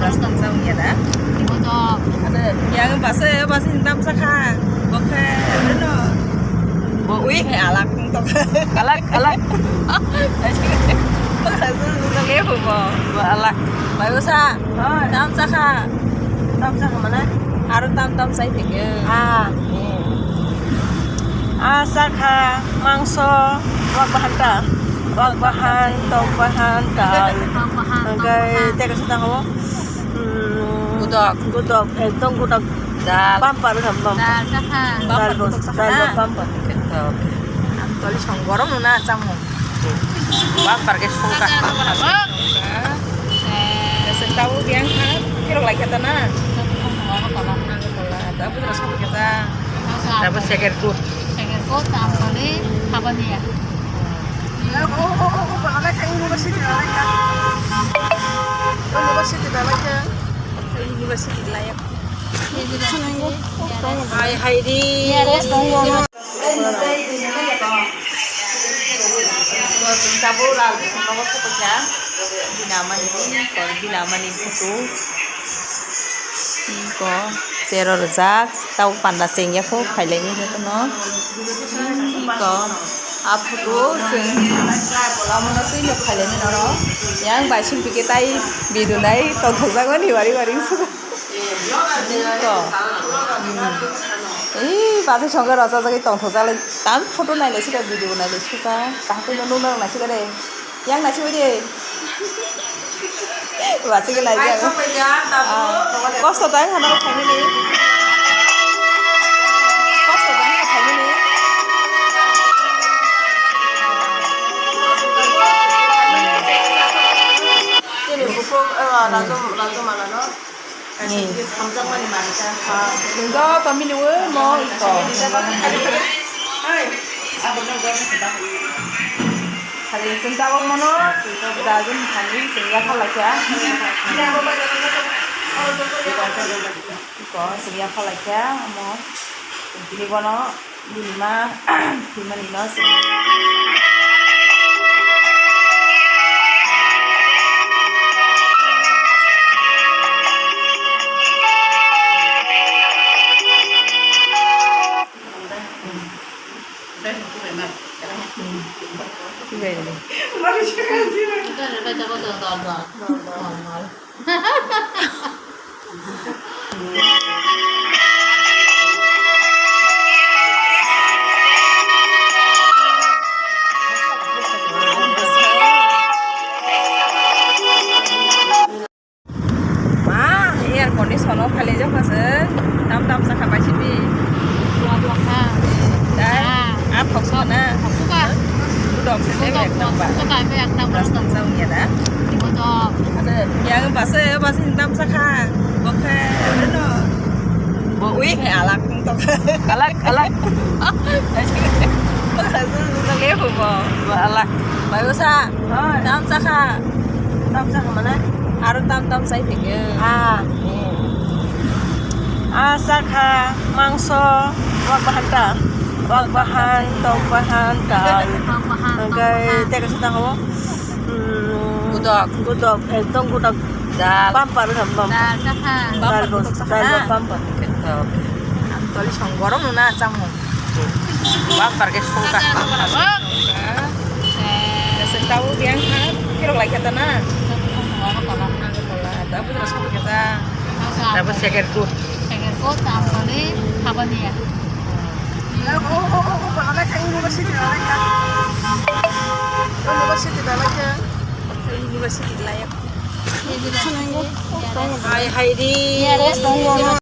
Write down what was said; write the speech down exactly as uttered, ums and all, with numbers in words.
Custom sa wngya da? Abo to. Ada yang bahasa, bahasa hitam sakha. Bokhe, ano. Bo ui hai alak tok. Alak, alak. Bahasa nunggu lagi apa, bo? Bo alak. Bayu sa. Oh, tam sakha. Tam sakha mana? Aro tam tam sai phike. Ah. Ah, sakha, mangso, wak bahan ta. Wak bahan, tok bahan, dal. Wak bahan, tok bahan. Teka sa tang ho. Hmm, gudok. Gudok, ekdom gudok. Dal. Pampar wngkha, pampar. Dal sakha. Dal bo, dal bo pampar. Ekdom. Toli song gorong no na chamung. Pampar ke song ka. Sakha, sakha, sakha. Sing tahu biang kha, kiro lai kata na. Sakha, sakha, sakha. Sakha, sakha, sakha. Tahu putra song kata. Sakha, sakha. Tahu second good. Second good, tahu kali, apa dia? Hai, hai, di. Tabuk raldi songnogo sokoja. Binamani, binamani photo. Iko, chero rijak, tau panda chengya kho, khailaini jotono. Iko, a photo chwng, omono twino khailaini norok. Yang bai sing pike tai video nai, tongthokjakmani wari wari suka. Iko. Hmm. Ee, bachai songkhe rojak jagwi tongthokjaklai. Tam photo nailai suka, video nailai suka. Kaham khe nukna naisika de. Yang naisik bai de. Wasikhe naijak. Ah, kosto tang hano family. Kosto tang hano family. Chini bukhuk, eh, Raju, Raju Malano. Ni. Joto mili o mo iko. Hari chwng tabok mono, dajun thani chwng yapha laikha. Iko chwng yapha laikha, omo. Bini bono. Bini ma, bini ma ni no se. Ma, air condition o khali jokha se, tam tam sakha bai simi. Dai, ah, thok sima na. Thok suka. Budok se budok, ek number. Thok suka, be ek number. Rasta sa wngya da? Budok. Ada, yang bahasa, bahasa hitam sakha. Bokhe, ano. Bo ui hai alak tok. Alak, alak. Bahasa nunggu lagi apa, bo? Bo alak. Bayu sa. Tam sakha. Tam sakha mana? Aro tam tam sai phike. Ah. Ah, sakha, mangso, wak bahan ta. Wak bahan, tok bahan, dal. Wak bahan, tok bahan. Teka sa tang ho. Hmm. Gudok. Gudok, ekdom gudok. Dal. Pampar wngkha, pampar. Dal sakha. Dal bo, dal bo pampar. Ekdom. Toli song gorong no na chamung. Bapar ke songkha. Songkha, songkha, songkha. Eh. Sing tahu biang kha, kiro lai kata na. Songkha, songkha, songkha. Songkha, songkha. Tahu putra songkha kata. Songkha. Tahu second good. Second good, tahu kali, apa dia? Oh, oh, oh, oh, oh, apa kayak university, apa kayak? University, apa kayak? University layak. Hai, hai, di. Iya, iya.